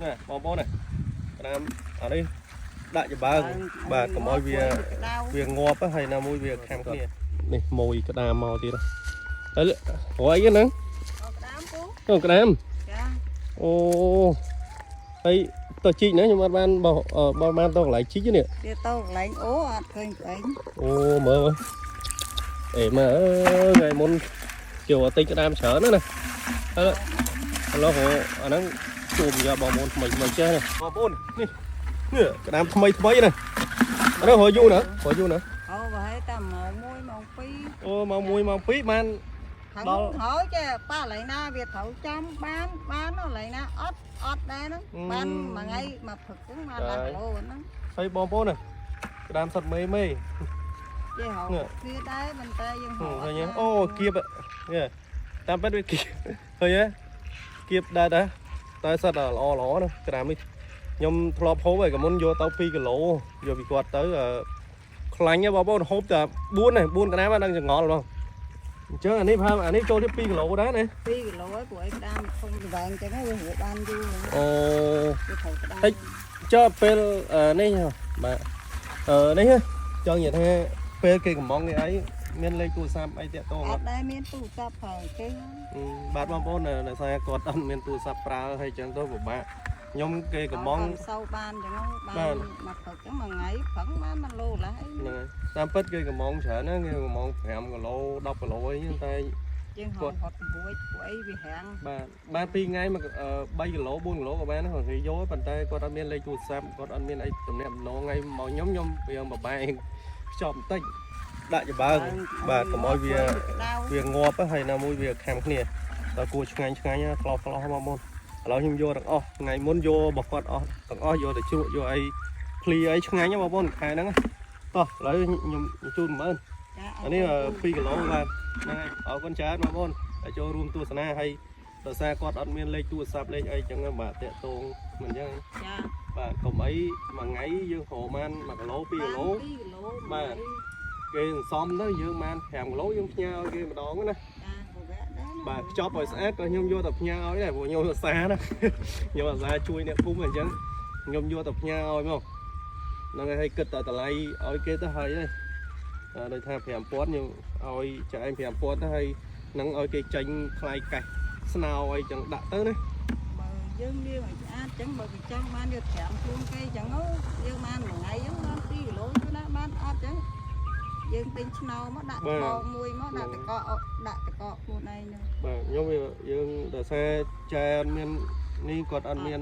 ណាបងប្អូនណាក្តាមអានេះដាក់ចំបើងបាទកុំឲ្យវាវាងាប់ហើយណាមួយវាខាំគ្នានេះមួយក្តាមមកទៀតហើយព្រោះអីហ្នឹង ក្តាមពូ អូក្តាម ចា អូហើយទៅជីកណាខ្ញុំអត់បានបោះបោះបានទៅកន្លែងជីកនេះ វាទៅកន្លែងអូអត់ឃើញក្អែង អូមើលអេមើលថ្ងៃមុនចូលតិចក្តាមច្រើនណាស់ណាឥឡូវអាហ្នឹងជួមយកបងប្អូនថ្មីថ្មីចេះណាបងប្អូននេះនេះក្តាមថ្មីថ្មីណាអានេះរយយូរណារយយូរណា អូបើហើយតែម៉ោង1ម៉ោង2 អូម៉ោង1ម៉ោង2បាន ខាង ដល់ ហើយចេះប៉ះកន្លែងណាវាត្រូវចាំបានបានកន្លែងណាអត់អត់ដែរហ្នឹងបានមួយថ្ងៃមួយព្រឹកហ្នឹងបានដល់គីឡូហ្នឹង ហើយបងប្អូនណាក្តាមសុតមេមេ ចេះហៅគ្នាដែរប៉ុន្តែយើងហៅ ឃើញទេអូគៀបនេះតាមពិតវាគៀបឃើញទេគៀបដែរដែរតែសិតតែល្អល្អណាក្តាមនេះខ្ញុំធ្លាប់ហូបហើយក៏មុនយកទៅ2គីឡូយកពីគាត់ទៅខ្លាញ់ហ៎បងប្អូនហូបតែ4នេះ4ក្តាមហ្នឹងចង្អល់បងអញ្ចឹងអានេះផាអានេះចូលទៀត2គីឡូដែរណា 2គីឡូហើយព្រោះឯក្តាមធំច្បែងចឹងហើយវារកបានយូរ អូ វាត្រូវក្តាម តិចចុះពេលនេះបាទនេះចង់និយាយថាពេលគេកំងគេអីមានលេខទូរស័ព្ទអីតាក់ទង អ អត់ ត់ដែរមានទូរស័ព្ទផងគេ បាទបងប្អូនដោយសារគាត់អត់មានទូរស័ព្ទប្រើហើយចឹងទៅពិបាកខ្ញុំគេកំង សូវបានចឹងបានមួយព្រឹកចឹងមួយថ្ងៃប្រឹងបាន1ឡូឡា ហ្នឹងហើយតាមពិតគេកំងច្រើនណាគេកំង5គីឡូ10គីឡូអីហ្នឹងតែ យើងហត់ហត់រួចពួកអីវាហាំង បាទបាន2ថ្ងៃមក3គីឡូ4គីឡូក៏បានដែរគាត់គេយកប៉ុន្តែគាត់អត់មានលេខទូរស័ព្ទគាត់អត់មានអីតំណែងតំណងអីមកខ្ញុំខ្ញុំវាបបែកខ្ចប់បន្តិចដាក់ចំបើងបាទកុំឲ្យវាវាងាប់ហើយណាមួយវាខាំគ្នាតើគួរឆ្ងាញ់ឆ្ងាញ់ក្លោះក្លោះមកមុនឥឡូវខ្ញុំយកទាំងអស់ថ្ងៃមុនយករបស់គាត់អស់ទាំងអស់យកទៅជ្រក់យកអីភ្លីអីឆ្ងាញ់បងប្អូនខែហ្នឹងតោះឥឡូវខ្ញុំជូន10000អានេះ2គីឡូបាទហ្នឹងហើយអរគុណច្រើនបងប្អូនដែលចូលរួមទស្សនាហើយដោយសារគាត់អត់មានលេខទូរស័ព្ទលេខអីចឹងបាទតាក់ទងមិនចឹង ចា បាទកុំអីមួយថ្ងៃយើងរកបាន1គីឡូ2គីឡូ 2គីឡូ បាទគេសន្សំទៅយើងបាន5គីឡូយើងផ្ញើឲ្យគេម្ដងណា ចាពិបាកដែរ បាទខ្ចប់ឲ្យស្អាតក៏ខ្ញុំយកទៅផ្ញើឲ្យដែរព្រោះខ្ញុំអាសាណាខ្ញុំអាសាជួយអ្នកភូមិអញ្ចឹងខ្ញុំយកទៅផ្ញើឲ្យមកហ្នឹងហើយគិតតែតម្លៃឲ្យគេទៅហើយហើយដូចថា5000ខ្ញុំឲ្យចាឯង5000ទៅហើយនឹងឲ្យគេចេញថ្លៃកេះស្នោអីចឹងដាក់ទៅណា បើយើងលាងឲ្យស្អាតចឹងបើគេចង់បានយកត្រាំខ្លួនគេចឹងយើងបានមួយថ្ងៃចឹងបាន2គីឡូទៅណាបានអត់ចឹងយើងទិញឆ្នោមកដាក់ថងមួយមកដាក់តកដាក់តកខ្លួនឯងហ្នឹង បាទខ្ញុំវាយើងដោយសារចែអត់មាននេះគាត់អត់មាន